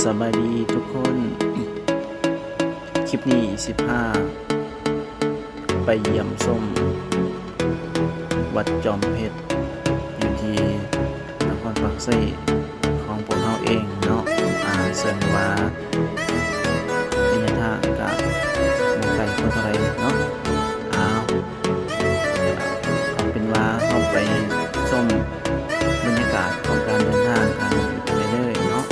ສະບາຍດີທຸກຄົນ, ຄລິບນີ້ຊິພາໄປຢ້ຽມຊົມວັດຈອມເພັດ ຢູ່ທີ່ນະຄອນປາກເຊຂອງພວກເຮົາເອງເນາະ, ອາ ເຊິ່ງວ່າໄລຍະທາງກະບໍ່ໄກປານໃດເນາະ. ເອົາ ເອົາເປັນວ່າເຮົາໄປຊົມບັນຍາກາດຂອງການເດີນທາງກັນໄປເລີຍເນາະ.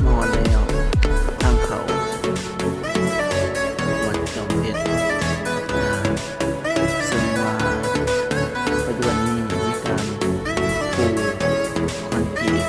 ມາຮອດແລ້ວ ທາງເຂົ້າວັດຈອມເພັດ ເຊິ່ງວ່າປັດຈຸບັນນີ້ມີການປູຄອນກຣີດ.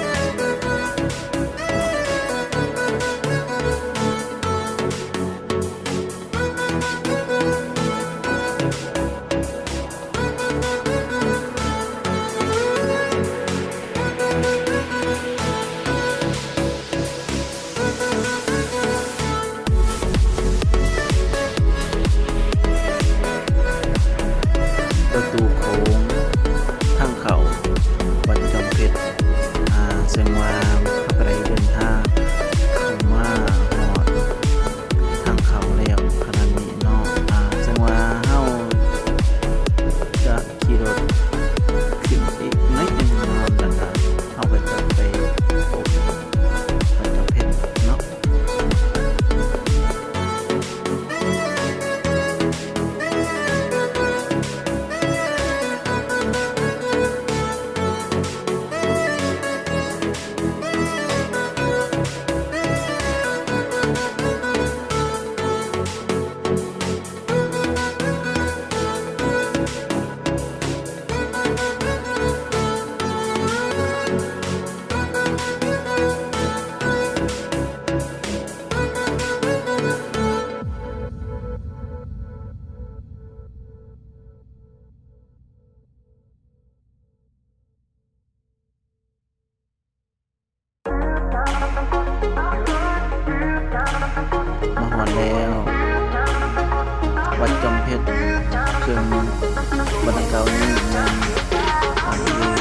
ປະຕູໂຂງທາງເຂົ້າວັດຈອມເພັດ ອາ ເຊິ່ງວ່າເຮົາກະໄດ້ເດີນທາງເຂົ້າມາຮອດທາງເຂົ້າແລ້ວຂະນະນີ້ເນາະ, ອາ ເຊິ່ງວ່າເຮົາຈະຂີ່ລົດຂຶ້ນອີກໜ້ອຍໜຶ່ງເນາະ ແລ້ວກະເຮົາກະຈະໄປພົບວັດຈອມເພັດເນາະ. ມາຮອດແລ້ວ ວັດຈອມເພັດ ເຊິ່ງບັນດາເກົ່ານີ້ຍັງ ອາ ຢູ່